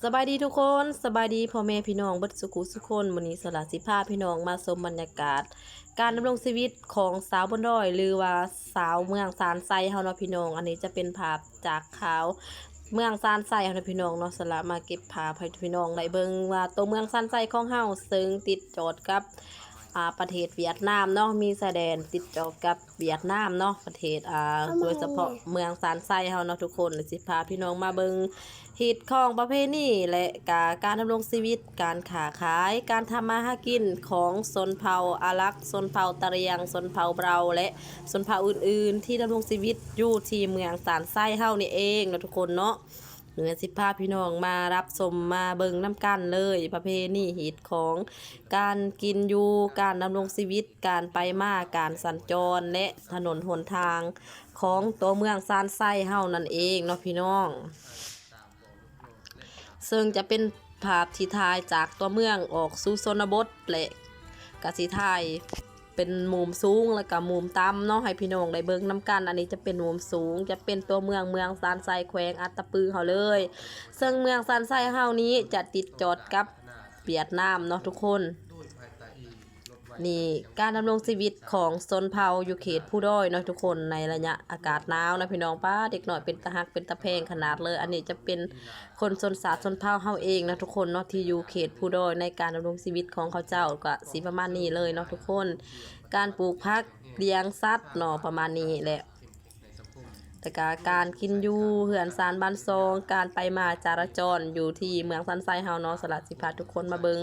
ສະບາຍດີທຸກຄົນ, ສະບາຍດີພໍ່ແມ່ພີ່ນ້ອງເບິດສູ່ຜູ້ສູ່ຄົນ. ມື້ນີ້ສະຫຼາຊິພາພີ່ນ້ອງມາຊົມບັນຍາກາດການດຳລົງຊີວິດຂອງຊາວບົນດອຍ ຫຼືວ່າຊາວເມືອງຊານໄຊເຮົາເນາະພີ່ນ້ອງ. ອັນນີ້ຈະເປັນພາບຈາກຂ່າວເມືອງຊານໄຊເຮົາເນາະພີ່ນ້ອງເນາະ. ສະຫຼາມາເກັບພາບໃຫ້ພີ່ນ້ອງໄດ້ເບິ່ງວ່າໂຕເມືອງຊານໄຊຂອງເຮົາ ເຊິ່ງຕິດຈອດກັບ ອ່າ ປະເທດຫວຽດນາມເນາະ, ມີຊາຍແດນຕິດຈອດກັບຫວຽດນາມເນາະ, ປະເທດ ອ່າ ໂດຍສະເພາະເມືອງຊານໄຊເຮົາເນາະທຸກຄົນ. ແລະ ຊິພາພີ່ນ້ອງມາເບິ່ງຮີດຄອງປະເພນີ ແລະ ກາ ການດຳລົງຊີວິດ, ການຄ້າຂາຍ, ການທຳມາຫາກິນຂອງຊົນເຜົ່າອາຣັກ, ຊົນເຜົ່າຕະຫຼຽງ, ຊົນເຜົ່າເບົາ ແລະ ຊົນເຜົ່າອື່ນໆ ທີ່ດຳລົງຊີວິດຢູ່ທີ່ເມືອງຊານໄຊເຮົານີ້ເອງເນາະທຸກຄົນເນາະ. ເດີ ຊິພາພີ່ນ້ອງມາຮັບຊົມມາເບິ່ງນຳກັນເລີຍ ປະເພນີຮີດຄອງ ການກິນຢູ່ ການດຳລົງຊີວິດ, ການໄປມາ, ການສັນຈອນ ແລະ ຖະໜົນຫົນທາງຂອງຕົວເມືອງຊານໄຊເຮົານັ້ນເອງເນາະພີ່ນ້ອງ. ເຊິ່ງຈະເປັນພາບທີ່ຖ່າຍຈາກຕົວເມືອງອອກສູ່ຊົນນະບົດ ແລະ ກະຊິຖ່າຍ ເປັນມຸມສູງ ແລ້ວກະມຸມຕ່ຳເນາະ ໃຫ້ພີ່ນ້ອງໄດ້ເບິ່ງນຳກັນ. ອັນນີ້ຈະເປັນມຸມສູງ ຈະເປັນຕົວເມືອງ ເມືອງຊານໄຊ ແຂວງອັດຕະປືເຮົາເລີຍ. ເຊິ່ງເມືອງຊານໄຊເຮົານີ້ຈະຕິດຈອດກັບຫວຽດນາມເນາະທຸກຄົນ. ນີ້ການດຳລົງຊີວິດຂອງຊົນເຜົ່າຢູ່ເຂດພູດອຍເນາະທຸກຄົນ ໃນໄລຍະອາກາດໜາວນະພີ່ນ້ອງ. ປ້າ ເດັກນ້ອຍເປັນຕາຮັກເປັນຕາແພງຂະໜາດເລີຍ. ອັນນີ້ຈະເປັນ ຄົນຊົນຊາດຊົນເຜົ່າເຮົາເອງເນາະທຸກຄົນເນາະ ທີ່ຢູ່ເຂດພູດອຍ ໃນການດຳລົງຊີວິດຂອງເຂົາເຈົ້າກະຊິປະມານນີ້ເລີຍເນາະທຸກຄົນ. ການປູກຜັກ, ລ້ຽງສັດເນາະ ປະມານນີ້ແຫຼະ. ແລ້ວກະການກິນຢູ່ເຮືອນຊານບ້ານຊ່ອງ, ການໄປມາຈາລະຈອນຢູ່ທີ່ເມືອງຊານໄຊເຮົາເນາະ. ສະຫຼາຊິພາທຸກຄົນມາເບິ່ງ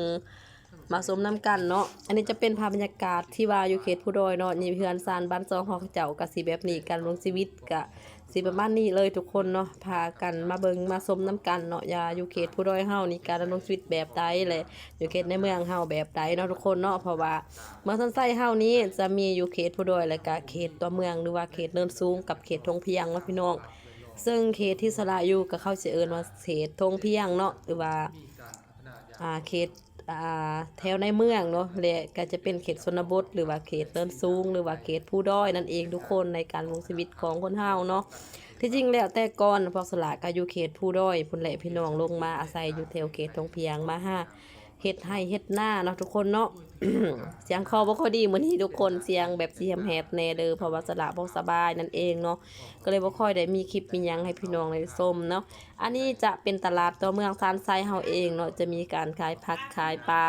ມາຊົມນຳກັນເນາະ. ອັນນີ້ຈະເປັນພາບບັນຍາກາດທີ່ວ່າຢູ່ເຂດພູດອຍເນາະ. ນີ້ເຮືອນຊານບ້ານຊ່ອງເຂົາເຈົ້າກະຊິແບບນີ້, ການດຳລົງຊີວິດກະຊິປະມານນີ້ເລີຍທຸກຄົນເນາະ. ພາກັນມາເບິ່ງມາຊົມນຳກັນເນາະ ວ່າຢູ່ເຂດພູດອຍເຮົານີ້ການດຳລົງຊີວິດແບບໃດ ແລະ ຢູ່ເຂດໃນເມືອງເຮົາແບບໃດເນາະທຸກຄົນເນາະ. ເພາະວ່າເມືອງຊານໄຊເຮົານີ້ຈະມີຢູ່ເຂດພູດອຍ ແລະກະເຂດຕົວເມືອງ ຫຼືວ່າເຂດເນີນສູງກັບເຂດທົ່ງພຽງເນາະພີ່ນ້ອງ. ເຊິ່ງເຂດທີ່ສະຫຼາຢູ່ກະເຂົາຊິເອີ້ນວ່າເຂດທົ່ງພຽງເນາະ ຫຼືວ່າ ອ່າ ເຂດ ອ່າ ແຖວໃນເມືອງເນາະ ແລະ ກະຈະເປັນເຂດຊົນນະບົດ ຫຼືວ່າເຂດເນີນສູງ ຫຼືວ່າເຂດພູດອຍນັ້ນເອງທຸກຄົນ ໃນການດຳລົງຊີວິດຂອງຄົນເຮົາເນາະ. ທີ່ຈິງແລ້ວແຕ່ກ່ອນພວກສະຫຼາກະຢູ່ເຂດພູດອຍພຸ້ນແຫຼະພີ່ນ້ອງ, ລົງມາອາໄສຢູ່ແຖວເຂດທົ່ງພຽງ ມາຫາເຮັດໄຮ່ເຮັດນາເນາະທຸກຄົນເນາະ. ສຽງຄໍບໍ່ຄ່ອຍດີມື້ນີ້ທຸກຄົນ, ສຽງແບບຊິແຫບໆແດ່ເດີ ເພາະວ່າສະຫຼາບໍ່ສະບາຍນັ້ນເອງເນາະ, ກໍເລີຍບໍ່ຄ່ອຍໄດ້ມີຄລິບມີຫຍັງໃຫ້ພີ່ນ້ອງໄດ້ຊົມເນາະ. ອັນນີ້ຈະເປັນຕະຫຼາດຕົວເມືອງຊານໄຊເຮົາເອງເນາະ, ຈະມີການຂາຍຜັກຂາຍປາ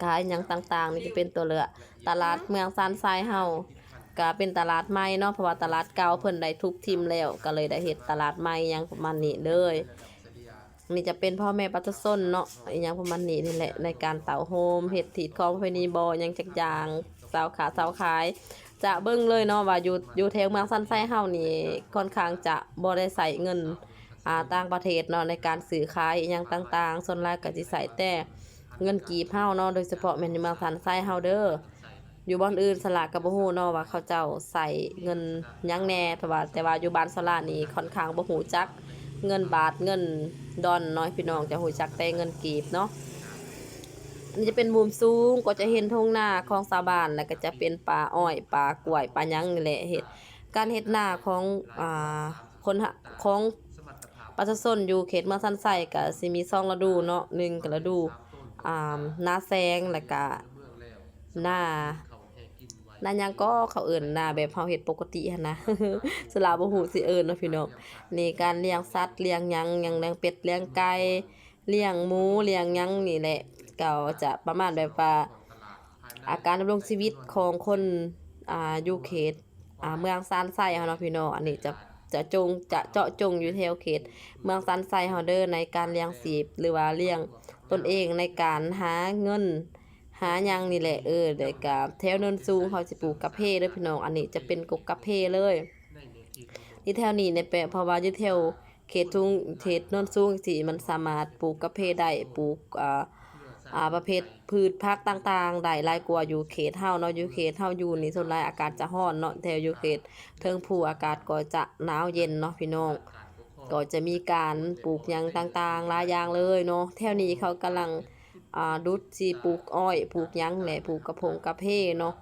ຂາຍຫຍັງຕ່າງໆ. ນີ້ຈະເປັນຕົວເລືອກຕະຫຼາດເມືອງຊານໄຊເຮົາ, ກະເປັນຕະຫຼາດໃໝ່ເນາະ ເພາະວ່າຕະຫຼາດເກົ່າເພິ່ນໄດ້ທຸບຖິ້ມແລ້ວ ກະເລີຍໄດ້ເຮັດຕະຫຼາດໃໝ່ຫຍັງປະມານນີ້ເລີຍ. ນີ້ຈະເປັນພໍ່ແມ່ປະຊາຊົນເນາະ ອີ່ຫຍັງປະມານນີ້ນີ້ແຫຼະ ໃນການເຕົ້າໂຮມ ເຮັດຮີດຄອງປະເພນີບໍ່ຫຍັງຈັກຢ່າງ, ຊາວຄ້າຊາວຂາຍ ຈະເບິ່ງເລີຍເນາະວ່າຢູ່ ຢູ່ແຖວເມືອງຊານໄຊເຮົານີ້ ຂ້ອນຂ້າງຈະບໍ່ໄດ້ໃຊ້ເງິນ ອ່າ ຕ່າງປະເທດເນາະ ໃນການຊື້ຂາຍອີ່ຫຍັງຕ່າງໆ, ສ່ວນຫຼາຍກໍຊິໃຊ້ແຕ່ເງິນກີບເຮົາເນາະ, ໂດຍສະເພາະແມ່ນຢູ່ເມືອງຊານໄຊເຮົາເດີ. ຢູ່ບ່ອນອື່ນສະຫຼາກໍບໍ່ຮູ້ເນາະວ່າເຂົາເຈົ້າໃຊ້ເງິນຫຍັງແດ່, ແຕ່ວ່າ ແຕ່ວ່າຢູ່ບ້ານສະຫຼານີ້ຂ້ອນຂ້າງບໍ່ຮູ້ຈັກເງິນບາດເງິນດອນເນາະພີ່ນ້ອງ, ຈະຮູ້ຈັກແຕ່ເງິນກີບເນາະ. ອັນນີ້ຈະເປັນມຸມສູງ ກໍຈະເຫັນທົ່ງນາຂອງຊາວບ້ານ ແລ້ວກໍຈະເປັນປ່າອ້ອຍ ປ່າກ້ວຍ ປ່າຫຍັງນີ້ແຫຼະ. ເຮັດ ການເຮັດນາຂອງ ອ່າ ຄົນ ຂອງປະຊາຊົນຢູ່ເຂດເມືອງຊານໄຊກໍຊິມີສອງລະດູເນາະ, ໜຶ່ງກໍລະດູ ອ່າ ນາແຊງ ແລ້ວກໍນາ ນາຫຍັງກໍເຂົາເອີ້ນ ນາແບບເຮົາເຮັດປົກກະຕິຫັ້ນນະ ສະຫຼາບໍ່ຮູ້ຊິເອີ້ນເນາະພີ່ນ້ອງ. ນີ້ການລ້ຽງສັດລ້ຽງຫຍັງ ຫຍັງ ລ້ຽງເປັດລ້ຽງໄກ່ ລ້ຽງໝູລ້ຽງຫຍັງນີ້ແຫຼະ, ກໍຈະປະມານແບບວ່າ ອາ ການດຳລົງຊີວິດຂອງຄົນ ອ່າ ຢູ່ເຂດ ອ່າ ເມືອງຊານໄຊເຮົາເນາະພີ່ນ້ອງ. ອັນນີ້ຈະ ຈະຈົງ ຈະເຈາະຈົງຢູ່ແຖວເຂດເມືອງຊານໄຊເຮົາເດີ ໃນການລ້ຽງຊີບ ຫຼືວ່າລ້ຽງຕົນເອງໃນການຫາເງິນຫາຫຍັງນີ້ແຫຼະ. ເອີ ແລ້ວກະແຖວເນີນສູງເຮົາຊິປູກກາເຟເດີພີ່ນ້ອງ, ອັນນີ້ຈະເປັນກົກກາເຟເລີຍ. ນີ້ແຖວນີ້ນີ້ແປະ ເພາະວ່າຢູ່ແຖວເຂດສູງ ເຂດເນີນສູງຈັ່ງຊີ້ ມັນສາມາດປູກກາເຟໄດ້ ປູກ ອ່າ ອ່າ ປະເພດພືດຜັກຕ່າງໆໄດ້ຫຼາຍກວ່າຢູ່ເຂດເຮົາເນາະ. ຢູ່ເຂດເຮົາຢູ່ນີ້ສ່ວນຫຼາຍອາກາດຈະຮ້ອນເນາະ, ແຖວຢູ່ເຂດເທິງພູອາກາດກໍຈະໜາວເຢັນເນາະພີ່ນ້ອງ. ກໍຈະມີການປູກຫຍັງຕ່າງໆຫຼາຍຢ່າງເລີຍເນາະ. ແຖວນີ້ເຂົາກຳລັງ ອ່າ ດຸດຊິປູກອ້ອຍ ປູກຫຍັງແຫຼະ ປູກກາຟ- ກາເຟເນາະ.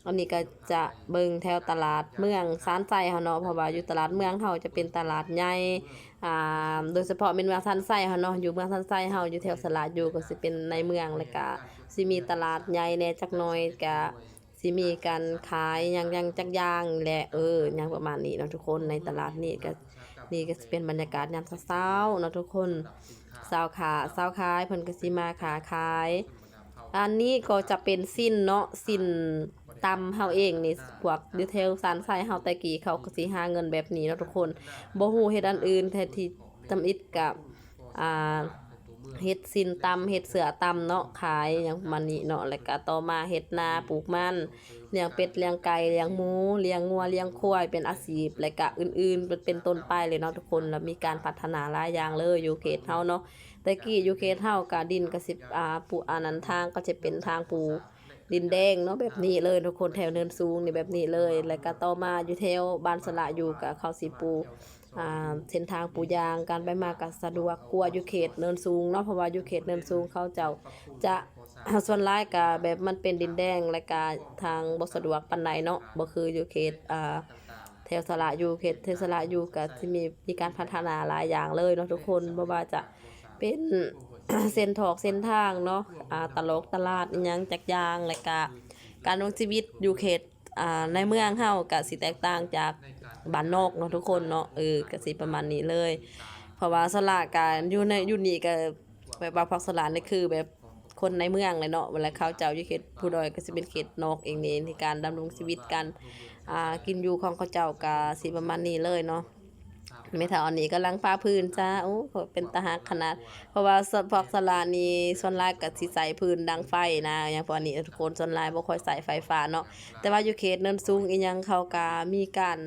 ອັນນີ້ກໍຈະເບິ່ງແຖວຕະຫຼາດເມືອງຊານໄຊເຮົາເນາະ ເພາະວ່າຢູ່ຕະຫຼາດເມືອງເຮົາຈະເປັນຕະຫຼາດໃຫຍ່ ອ່າ ໂດຍສະເພາະແມ່ນເມືອງຊານໄຊເຮົາເນາະ ຢູ່ເມືອງຊານໄຊເຮົາ ຢູ່ແຖວສະຫຼາຢູ່ ກໍຊິເປັນໃນເມືອງ ແລ້ວກະຊິມີຕະຫຼາດໃຫຍ່ແດ່ຈັກໜ່ອຍ ກະຊິມີການຂາຍຫຍັງໆຈັກຢ່າງແຫຼະ ເອີ ຫຍັງປະມານນີ້ເນາະທຸກຄົນ. ໃນຕະຫຼາດນີ້ກະ ນີ້ກໍຊິເປັນບັນຍາກາດຍາມເຊົ້າໆເນາະທຸກຄົນ ຊາວຄ້າຊາວຂາຍເພິ່ນກໍຊິມາຄ້າຂາຍ. ອັນນີ້ກໍຈະເປັນຊີ້ນເນາະ ຊີ້ນຕຳເຮົາເອງນີ້ ພວກຢູ່ແຖວຊານໄຊເຮົາແຕ່ກີ້ເຂົາກໍຊິຫາເງິນແບບນີ້ເນາະທຸກຄົນ ບໍ່ຮູ້ເຮັດອັນອື່ນ ແທນທີ່ທຳອິດກະ ອ່າ ເຮັດຊີ້ນຕຳ ເຮັດເສື້ອຕຳເນາະ ຂາຍຫຍັງປະມານນີ້ເນາະ ແລ້ວກະຕໍ່ມາເຮັດນາ ປູກມັນ ລ້ຽງເປັດ ລ້ຽງໄກ່ ລ້ຽງໝູ ລ້ຽງງົວ ລ້ຽງຄວາຍ ເປັນອາຊີບ ແລະກະອື່ນໆ ເປັນຕົ້ນໄປເລີຍເນາະທຸກຄົນ. ແລ້ວມີການພັດທະນາຫຼາຍຢ່າງເລີຍຢູ່ເຂດເຮົາເນາະ ແຕ່ກີ້ຢູ່ເຂດເຮົາກະດິນກະຊິ ອ່າ ປູ ອັນນັ້ນ ທາງກໍຈະເປັນທາງປູດິນແດງເນາະ ແບບນີ້ເລີຍທຸກຄົນ ແຖວເນີນສູງນີ້ແບບນີ້ເລີຍ. ແລ້ວກະຕໍ່ມາຢູ່ແຖວບ້ານສະຫຼະຢູ່ກະເຂົາຊິປູ ອ່າ ເສັ້ນທາງປູຢາງ ການໄປມາກໍສະດວກກວ່າຢູ່ເຂດເນີນສູງເນາະ ເພາະວ່າຢູ່ເຂດເນີນສູງເຂົາເຈົ້າຈະ ສ່ວນຫຼາຍກໍແບບມັນເປັນດິນແດງ ແລ້ວກໍທາງບໍ່ສະດວກປານໃດເນາະ ບໍ່ຄືຢູ່ເຂດ ອ່າ ແຖວສະຫຼະຢູ່ ເຂດແຖວສະຫຼະຢູ່ກໍຊິມີ ມີການພັດທະນາຫຼາຍຢ່າງເລີຍເນາະທຸກຄົນ ບໍ່ວ່າຈະເປັນ ເສັ້ນຖອກເສັ້ນທາງເນາະ ອ່າ ຕະຫຼອກຕະຫຼາດອີ່ຫຍັງຈັກຢ່າງ ແລ້ວກໍການດຳລົງຊີວິດຢູ່ເຂດ ອ່າ ໃນເມືອງເຮົາກະຊິແຕກຕ່າງຈາກບ້ານນອກເນາະທຸກຄົນເນາະ ເອີ ກະຊິປະມານນີ້ເລີຍ ເພາະວ່າສ່ວນຫຼາຍກະຢູ່ໃນ ຢູ່ນີ້ກະແບບວ່າພວກສະຫຼານີ້ຄືແບບຄົນໃນເມືອງແຫຼະເນາະ ເວລາເຂົາເຈົ້າຢູ່ເຂດພູດອຍກະຊິເປັນເຂດນອກເອງນີ້ ໃນການດຳລົງຊີວິດ ການ ອ່າ ກິນຢູ່ຂອງເຂົາເຈົ້າກະຊິປະມານນີ້ເລີຍເນາະ. ແມ່ເຖົ້າອັນນີ້ກຳລັງປະພື້ນຈ້າ ໂອ້ ເປັນຕາຮັກຂະໜາດ ເພາະວ່າພວກສະຫຼານີ້ສ່ວນຫຼາຍກໍຊິໃຊ້ພື້ນດັງໄຟນະ ຫຍັງພວກນີ້ທຸກຄົນ ສ່ວນຫຼາຍບໍ່ຄ່ອຍໃຊ້ໄຟຟ້າເນາະ ແຕ່ວ່າຢູ່ເຂດເນີນສູງອີ່ຫຍັງເຂົາກໍມີການ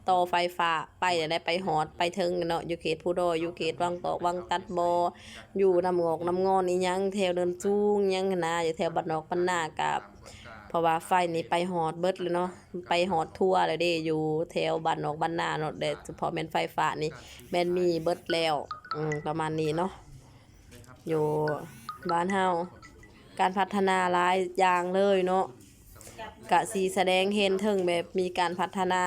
ຕໍ່ໄຟຟ້າໄປແລ້ວໄດ້ໄປຮອດໄປເຖິງເນາະ ຢູ່ເຂດພູດອຍ ຢູ່ເຂດວັງຕອກວັງຕັດບໍ່ ຢູ່ນ້ຳງອກນ້ຳງອນອີ່ຫຍັງ ແຖວເນີນສູງຫຍັງຫັ້ນນະ ຢູ່ແຖວບ້ານນອກບ້ານນາກໍ ເພາະວ່າໄຟນີ້ໄປຮອດເບິດແລ້ວເນາະ ໄປຮອດທົ່ວແລ້ວເດ້ ຢູ່ແຖວບ້ານນອກບ້ານນາເນາະ ໂດຍສະເພາະແມ່ນໄຟຟ້ານີ້ແມ່ນມີເບິດແລ້ວ ອືມ ປະມານນີ້ເນາະ ຢູ່ບ້ານເຮົາ ການພັດທະນາຫຼາຍຢ່າງເລີຍເນາະ ກະຊິສະແດງເຫັນເຖິງແບບມີການພັດທະນາ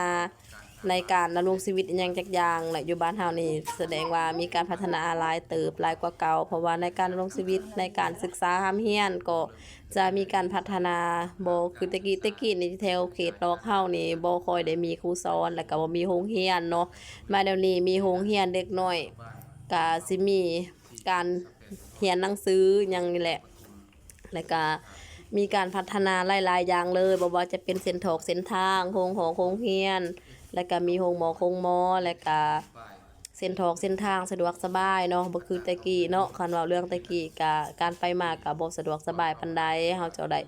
ໃນການດຳລົງຊີວິດອີ່ຫຍັງຈັກຢ່າງ ແລະ ຢູ່ບ້ານເຮົານີ້ສະແດງວ່າມີການພັດທະນາຫຼາຍເຕີບ ຫຼາຍກວ່າເກົ່າ ເພາະວ່າໃນການດຳລົງຊີວິດ ໃນການສຶກສາຮ່ຳຮຽນກໍຈະມີການພັດທະນາ ບໍ່ຄືແຕ່ກີ້ ແຕ່ກີ້ນີ້ແຖວເຂດນອກເຮົານີ້ບໍ່ຄ່ອຍໄດ້ມີຄູສອນ ແລ້ວກໍບໍ່ມີໂຮງຮຽນເນາະ ມາດຽວນີ້ມີໂຮງຮຽນ ເດັກນ້ອຍກໍຊິມີການຮຽນໜັງສືຫຍັງນີ້ແຫຼະ ແລ້ວກະມີການພັດທະນາຫຼາຍໆຢ່າງເລີຍ ບໍ່ວ່າຈະເປັນເສັ້ນຖອກເສັ້ນທາງ ໂຮງຮອກໂຮງຮຽນ ແລ້ວກະມີໂຮງໝໍໂຮງໝໍ ແລ້ວກະເສັ້ນຖອກເສັ້ນທາງສະດວກສະບາຍເນາະ ບໍ່ຄືແຕ່ກີ້ເນາະ ຄັນເວົ້າເລື່ອງແຕ່ກີ້ກະການໄປມາກະບໍ່ສະດວກສະບາຍປານໃດ ເຮົາຈະໄດ້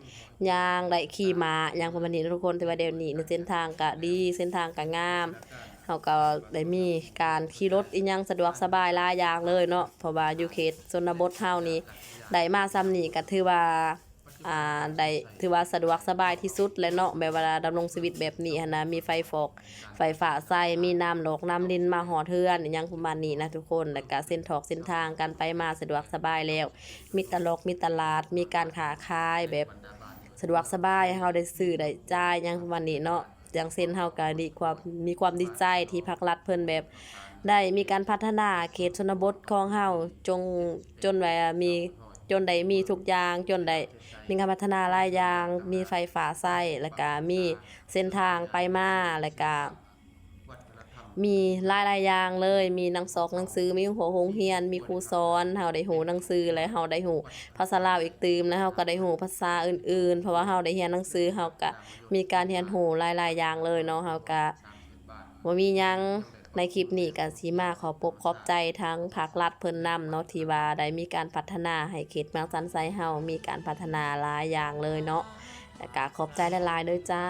ຍ່າງ ໄດ້ຂີ່ມ້າຫຍັງປະມານນີ້ເນາະທຸກຄົນ ແຕ່ວ່າດຽວນີ້ເສັ້ນທາງກະດີ ເສັ້ນທາງກະງາມ ເຮົາກໍໄດ້ມີການຂີ່ລົດອີ່ຫຍັງສະດວກສະບາຍຫຼາຍຢ່າງເລີຍເນາະ ເພາະວ່າຢູ່ເຂດຊົນນະບົດເຮົານີ້ ໄດ້ມາຊ່ຳນີ້ກໍຖືວ່າ ອ່າ ໄດ້ ຖືວ່າສະດວກສະບາຍທີ່ສຸດແລ້ວເນາະ ແບບວ່າດຳລົງຊີວິດແບບນີ້ຫັ້ນນະ ມີໄຟຟອກໄຟຟ້າໃຊ້ ມີນ້ຳຫຼອກນ້ຳລິນມາຮອດເຮືອນ ອີ່ຫຍັງປະມານນີ້ນະທຸກຄົນ ແລ້ວກະເສັ້ນຖອກເສັ້ນທາງການໄປມາສະດວກສະບາຍແລ້ວ ມີຕະຫຼອກ ມີຕະຫຼາດ ມີການຄ້າຂາຍແບບສະດວກສະບາຍ ເຮົາໄດ້ຊື້ໄດ້ຈ່າຍຫຍັງປະມານນີ້ເນາະ. ຢ່າງເຊັ່ນ ເຮົາກໍດີຄວາມ ມີຄວາມດີໃຈທີ່ພາກລັດເພິ່ນແບບໄດ້ມີການພັດທະນາເຂດຊົນນະບົດຂອງເຮົາ ຈົງ ຈົນວ່າມີ ຈົນໄດ້ມີທຸກຢ່າງ ຈົນໄດ້ມີການພັດທະນາຫຼາຍຢ່າງ ມີໄຟຟ້າໃຊ້ ແລ້ວກະມີເສັ້ນທາງໄປມາ ແລ້ວກະມີຫຼາຍໆຢ່າງເລີຍ ມີໜັງສອກໜັງສື ມີໂຮງຮຽນ ມີຄູສອນ ເຮົາໄດ້ຮູ້ໜັງສື ແລະ ເຮົາໄດ້ຮູ້ພາສາລາວອີກຕື່ມ ແລະ ເຮົາກໍໄດ້ຮູ້ພາສາອື່ນໆ ເພາະວ່າເຮົາໄດ້ຮຽນໜັງສື ເຮົາກະ ມີການຮຽນຮູ້ຫຼາຍໆຢ່າງເລີຍເນາະ ເຮົາກະບໍ່ມີຫຍັງ ໃນຄລິບນີ້ກະຊິມາຂໍບົກຂອບໃຈທາງພາກລັດເພິ່ນນຳເນາະ ທີ່ວ່າໄດ້ມີການພັດທະນາໃຫ້ເຂດເມືອງຊານໄຊເຮົາມີການພັດທະນາຫຼາຍຢ່າງເລີຍເນາະ ແລ້ວກະຂອບໃຈຫຼາຍໆເດີ້ຈ້າ.